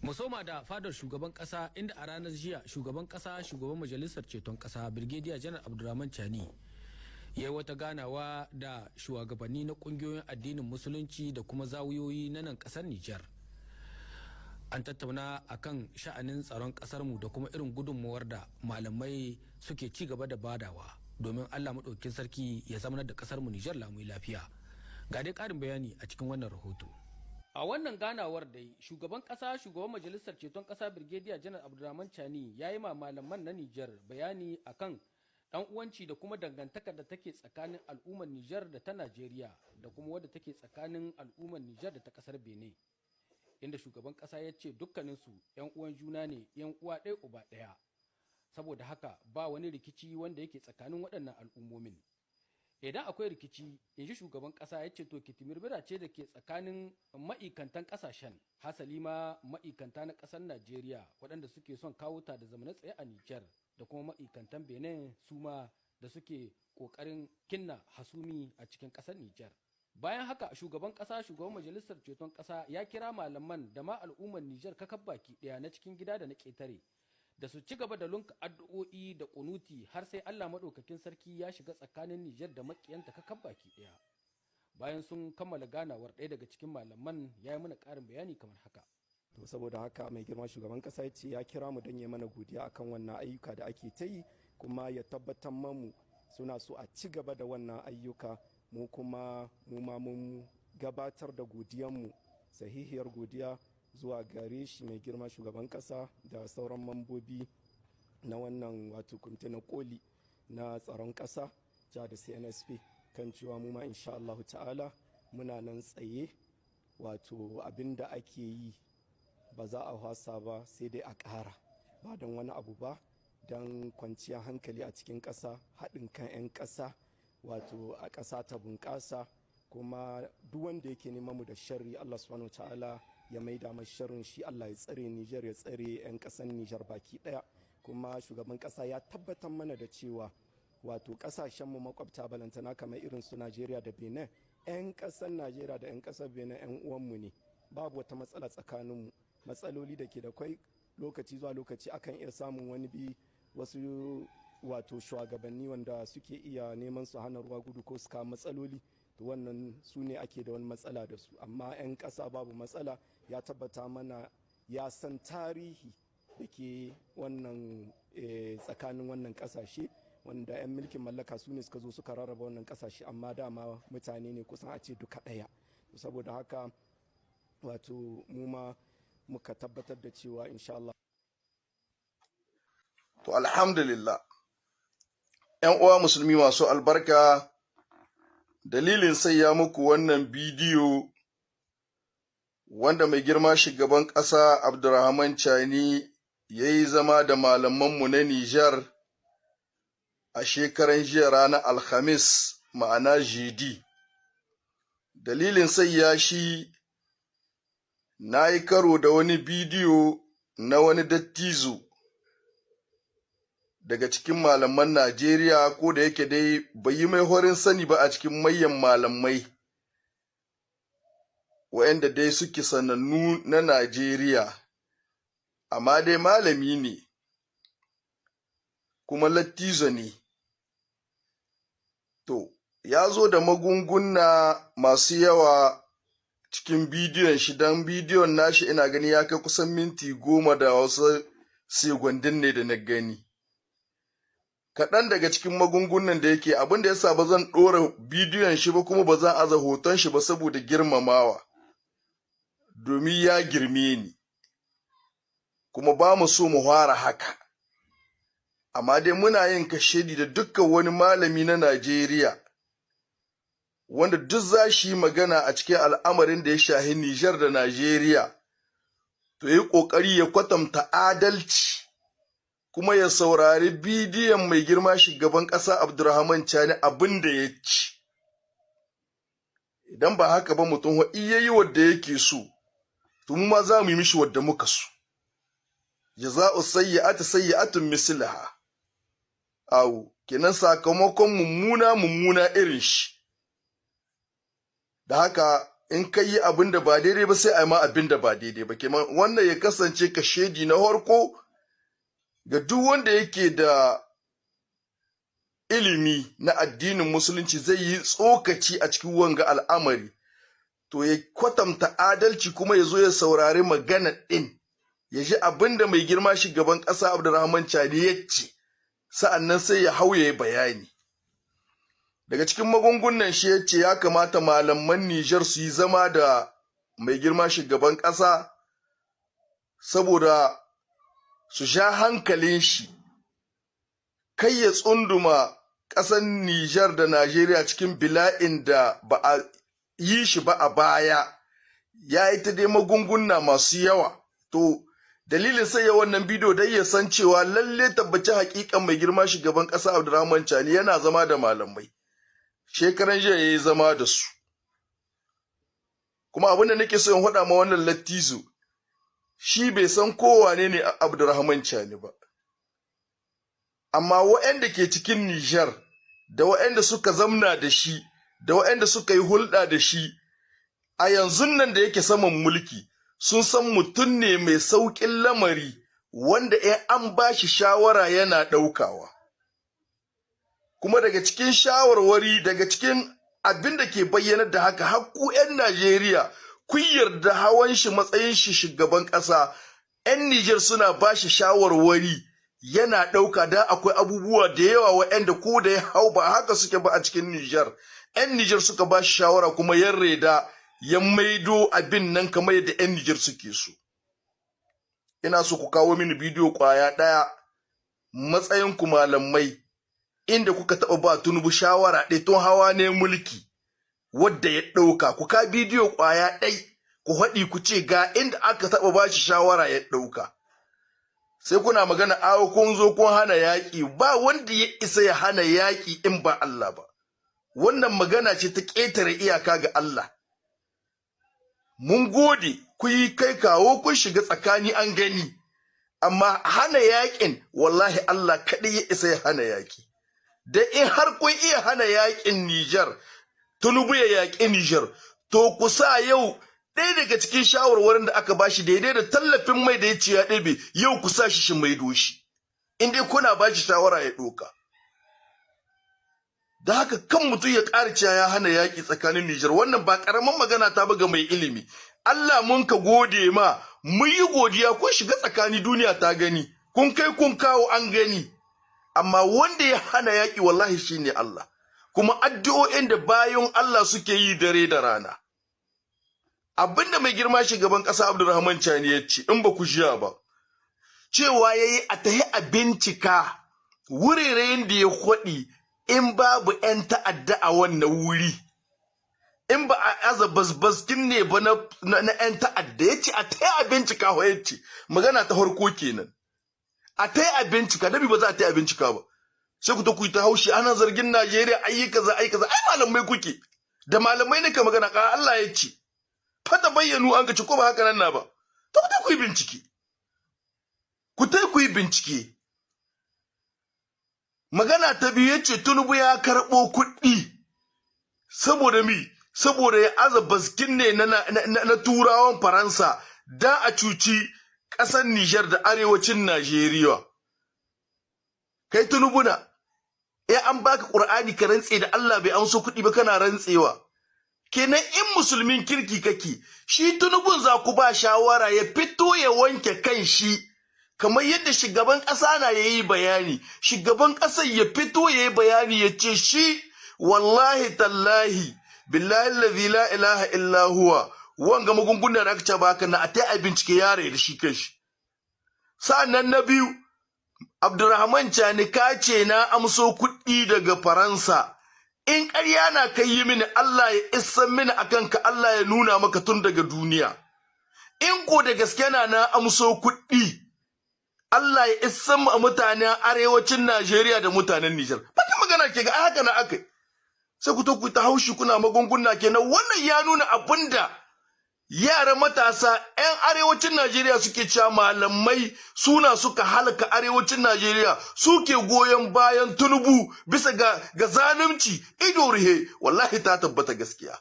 Musoma da fadar shugaban kasa, inda a ranar jiya shugaban kasa, shugaban Majalisar Ceton Kasa, Birgediya Janar Abdulrahman Chani, ya yi wata ganawa da shugabanni na kungiyoyin addinin Musulunci da kuma zawuyoyi na nan kasar Nijar. An tattauna akan sha'anin tsaron kasarmu da kuma irin gudunmuwar da malamai suke ci gaba da badawa domin Allah maɗaukin sarki ya zamanar da kasarmu Nijar lamu lafiya. Ga dai ƙarin bayani a cikin wannan rahoto. A wannan ganawar dai, shugaban kasa, shugaban Majalisar Ceton Kasa, Birgediya Janar Abdulrahman Chani, ya yi ma malaman na Nijar bayani akan dan uwanci da kuma dangantakar da take tsakanin al'ummar Nijar da ta Najeriya, da kuma wadda take tsakanin al'ummar Nijar da ta kasar Benin, inda shugaban kasa ya ce dukkaninsu 'yan uwan juna ne, 'yan uwa ɗaya uba ɗaya, saboda haka ba wani rikici wanda yake tsakanin waɗannan al'ummomin. Idan akwai rikici, in ji shugaban kasa, ya ce to kitimirmira ce da ke tsakanin ma'ikantan kasashen, hasali ma ma'ikanta na kasar Najeriya waɗanda suke son kawo ta da zamana tsaye a Nijar, da kuma ma'ikantan Benin su ma da suke ƙoƙarin kinna hasumi a cikin ƙasar Nijar. Bayan haka, shugaban kasa, shugaban Majalisar Ceton Kasa, ya kira malaman da ma al'ummar Nijar kakab baki ɗaya, na cikin gida da na ƙetare, da su ci gaba da lunka addu'o'i da kunuti har sai Allah maɗaukakin sarki ya shiga tsakanin Nijar da makiyanta kakab baki ɗaya. Bayan sun kammala ganawar, ɗaya daga cikin malaman ya yi mana ƙarin bayani kamar haka. To, saboda haka mai girma shugaban kasa ya ce ya kira mu don ya mana godiya akan wannan ayyuka da ake ta yi, kuma ya tabbatar mamu suna so a ci gaba da wannan ayyuka. Mu kuma mu ma mun gabatar da godiyanmu, sahihiyar godiya zuwa gare shi, mai girma shugaban kasa da sauran mambobi na wannan, wato kwamiti na koli na tsaron kasa ja da CNSP, kan cewa mu ma insha Allah ta'ala muna nan tsaye, wato abin da ake yi ba za a hwasa ba, sai dai a ƙara, ba don wani abu ba, don kwanciyar hankali a cikin ƙasa, haɗin kan 'yan ƙasa, wato a ƙasa ta bunƙasa. Kuma duk wanda yake neman mu da sharri, Allah subhanahu ta'ala ya maida mai sharrin shi. Allah ya tsare Nijar, ya tsare 'yan ƙasan Nijar baki ɗaya. Kuma shugaban ƙasa ya tabbatar mana da cewa wato ƙasashenmu makwabta, balantana kamar irin su Najeriya da Benin, 'yan ƙasar Najeriya da 'yan ƙasar Benin 'yan uwanmu ne, babu wata matsala tsakaninmu. Matsaloli da ke da kwai, lokaci zuwa lokaci akan iya samun wani bi wasu, wato shugabanni wanda suke iya neman su hana ruwa gudu ko su kawo matsaloli, to wannan su ne ake da wani matsala da su, amma 'yan ƙasa babu matsala. Ya tabbata mana ya san tarihi da ke wannan tsakanin wannan ƙasashe, wanda 'yan mulkin mallaka su ne suka zo suka rarraba wannan ƙasashe, amma dama mutane ne kusan a ce duka ɗaya. Saboda haka wato mu ma muka tabbatar da cewa insha Allah. To, alhamdulillah. ‘Yan uwa musulmi masu albarka, dalilin sai ya muku wannan bidiyo wanda mai girma shugaban ƙasa Abdurrahman Chani ya yi zama da malamanmu na Nijar a shekaran jiya ranar Alhamis, ma'ana jeudi. Dalilin sai ya shi, na yi karo da wani bidiyo na wani dattijo daga cikin malaman Najeriya, ko da yake dai bai yi mai horin sani ba a cikin manyan malamai waɗanda dai suke sanannu na Najeriya, amma dai malami ne kuma lattizo ne. To, ya zo da magunguna masu yawa cikin bidiyon shi, don bidiyon nashi ina gani ya kai kusan minti 10 da wasu segondin ne da na gani. Kaɗan daga cikin magungunan da yake, abin da yasa ba zan ɗora bidiyon shi ba kuma ba zan aza hoton shi ba, saboda girmamawa, domin ya girme ni, kuma ba mu so mu fara haka. Amma dai muna yin kashedi da dukkan wani malami na Najeriya wanda duk za shi yi magana a cikin al'amarin da ya shahi Nijar da Najeriya, to yi ƙoƙari ya kwatanta adalci kuma ya saurari bidiyon mai girma shugaban ƙasa Abdurrahman Chani, abin da ya ci. Idan ba haka ba, mutum iya yi wadda yake so, to mu ma za mu yi mishi wadda muka so. Jaza'u sayyi'ati sayyi'atun mislaha. Awo, kenan sakamakon mummuna, mummuna irin shi. Da haka In ka yi abin da ba daidai ba, sai a yi ma abin da ba daidai ba. Kenan wannan ya kasance kashedi na farko ga duk wanda yake da ilimi na addinin Musulunci, zai yi tsokaci a cikin wanga al'amari, to ya kwatanta adalci kuma ya zo ya saurari magana ɗin, ya ji abin da mai girma shugaban ƙasa Abdurrahman Chani ya ce, sa'annan sai ya hau ya yi bayani. Daga cikin magungunan shi, ya ce ya kamata malaman Nijar su yi zama da mai girma shugaban ƙasa saboda su sha hankalin shi kai ya tsunduma ƙasar Nijar da Najeriya cikin bila'in da ba a yi shi ba a baya. Ya yi ta dai magunguna masu yawa. To, dalilin sai ya wannan bidiyo dai ya san cewa lalle tabbaci hakikan mai girma shugaban ƙasa Abdurrahman Chani yana zama da malamai. Shekaran jiya ya yi zama da su. Kuma abin da nake so in faɗa ma wannan lattizo, shi bai san kowane ne Abdurrahman Chani ba. Amma waɗanda ke cikin Nijar da waɗanda suka zamna da shi da waɗanda suka yi hulɗa da shi a yanzu nan da yake saman mulki sun san mutum ne mai sauƙin lamari, wanda in an ba shi shawara yana ɗaukawa. Kuma daga cikin shawarwari, daga cikin abin da ke bayyanar da haka, har ku 'yan Najeriya kun yarda hawan shi matsayin shi shugaban ƙasa, 'yan Nijar suna ba shi shawarwari yana ɗauka, da akwai abubuwa da yawa waɗanda ko da ya hau ba haka suke ba a cikin Nijar. 'Yan Nijar suka ba shi shawara kuma ya reda ya maido abin nan kamar yadda 'yan Nijar suke so. Ina so ku kawo mini bidiyo kwaya ɗaya, matsayin ku malamai, inda kuka taɓa ba Tinubu shawara ɗaya tun hawa ne mulki wadda ya ɗauka. Ku ka bidiyo kwaya ɗai, ku haɗi ku ce ga inda aka taɓa ba shi shawara ya ɗauka. Sai kuna magana awo kun zo kun hana yaƙi. Ba wanda ya isa ya hana yaƙi in ba Allah ba. Wannan magana ce ta ƙetare iyaka ga Allah. Mun gode, ku yi kai kawo, kun shiga tsakani, an gani, amma hana yaƙin, wallahi Allah kaɗai ya isa ya hana yaƙi. Da in har kun iya hana yaƙin Nijar, Tinubu ya yaƙi Nijar, to ku sa yau ɗaya daga cikin shawarwarin da aka bashi daidai da tallafin mai da ya ce ya ɗebe, yau ku sa shi shi maido shi, in dai kuna bashi shawara ya ɗoka. Da haka kan mutum ya ƙara cewa ya hana yaƙi tsakanin Nijar, wannan ba ƙaramin magana ta buga mai ilimi. Allah mun ka gode ma, mun yi godiya, kun shiga tsakani, duniya ta gani, kun kai kun kawo, an gani. Amma wanda ya hana yaƙi, wallahi shine Allah, kuma addu'o'in da bayan Allah suke yi dare da rana. Abinda mai girma shugaban ƙasa Abdulrahman Chani ya ce, in ba ku jiya ba, cewa yayi a tahi a bincika wuraren da ya kwaɗi, in babu 'yan ta'adda a wannan wuri, in ba a aza basbaskin ne ba na 'yan ta'adda. Ya ce a tahi a bincika. Ya ce magana ta farko kenan, a tahi a bincika. Dabi ba za a tahi a bincika ba, sai ku ta ku yi ta haushi, ana zargin Najeriya, ayi kaza, ayi kaza. Ai malamai kuke da malamai ne ka magana ka Allah ya ce fata bayyanu, an ga ci ko ba haka nan na ba. To ku ta ku yi bincike, ku ta ku yi bincike. Magana ta biyu, yace Tinubu ya karɓo kuɗi saboda mi? Saboda ya aza baskin ne na turawan Faransa da a cuci ƙasar Nijar da arewacin Najeriya. Kai Tinubu na eh an baka Qur'ani ka rantse da Allah bai amso kuɗi ba, kana rantsewa. Kenan in musulmin kirki kake, shi Tinubun za ku ba shawara ya fito ya wanke kan shi kamar yadda shugaban ƙasa na yayi bayani. Shugaban ƙasar ya fito yayi bayani, ya ce shi wallahi tallahi billahi allazi la ilaha illa huwa, wanga magunguna da aka ce baka na a tai a bincike, yare da shi kanshi. Sa'annan na biyu, Abdurrahman Chani, ka ce na amso kuɗi daga Faransa. In ƙarya na kai yi mini, Allah ya isan mini akan ka, Allah ya nuna maka tun daga duniya. In ko da gaske na amso kuɗi, Allah ya isan mu mutanen arewacin Najeriya da mutanen Nijar. Bakin magana ke ga haka na akai. Sai ku to ku ta haushi, kuna magunguna. Kenan wannan ya nuna abinda yara matasa 'yan arewacin Najeriya suke cewa malamai suna suka halaka arewacin Najeriya, suke goyon bayan Tinubu bisa ga zalunci ido rihe, wallahi ta tabbata gaskiya.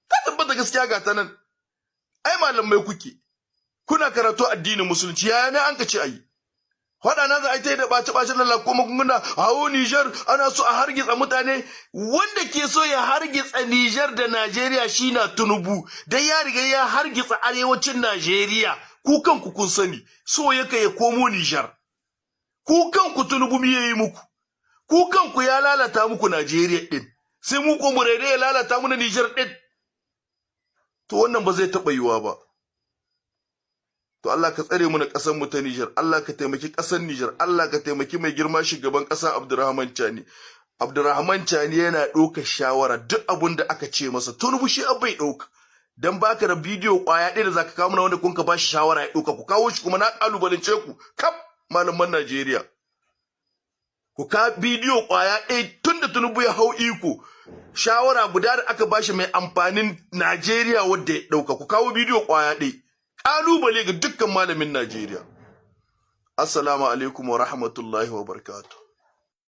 Ta tabbata gaskiya ga ta nan. Ai malamai kuke, kuna karatu addinin Musulunci, yaya ne an ka ce ayi faɗa na za a yi ta yi da ɓace ɓace lalla ko magunguna hawo Nijar, ana so a hargitsa mutane. Wanda ke so ya hargitsa Nijar da Najeriya shi na Tinubu, dan ya riga ya hargitsa arewacin Najeriya. Ku kanku kun sani, so yake ya komo Nijar. Ku kanku, Tinubu mi yayi muku? Ku kanku ya lalata muku Najeriya din, sai mu ko mu ya lalata mu na Nijar din? To wannan ba zai taɓa yiwuwa ba. To Allah ka tsare mu na ƙasar mu ta Nijar, Allah ka taimaki ƙasar Nijar, Allah ka taimaki mai girma shugaban ƙasa Abdurrahman Chani. Abdurrahman Chani yana ɗaukar shawara duk abun da aka ce masa. Tinubu shi bai ɗauka. Dan baka da bidiyo ƙwaya ɗaya da zaka kawo mana wanda kun ka bashi shawara ya ɗauka, ku kawo shi. Kuma na ƙalubalance ku kaf malaman Najeriya. Ku ka bidiyo ƙwaya ɗaya tun da Tinubu ya hau iko, shawara guda da aka bashi mai amfanin Najeriya wadda ya ɗauka, ku kawo bidiyo ƙwaya ɗaya. Ƙalubale ga dukkan malamin Najeriya. Assalamu alaikum wa rahmatullahi wa barakatuh.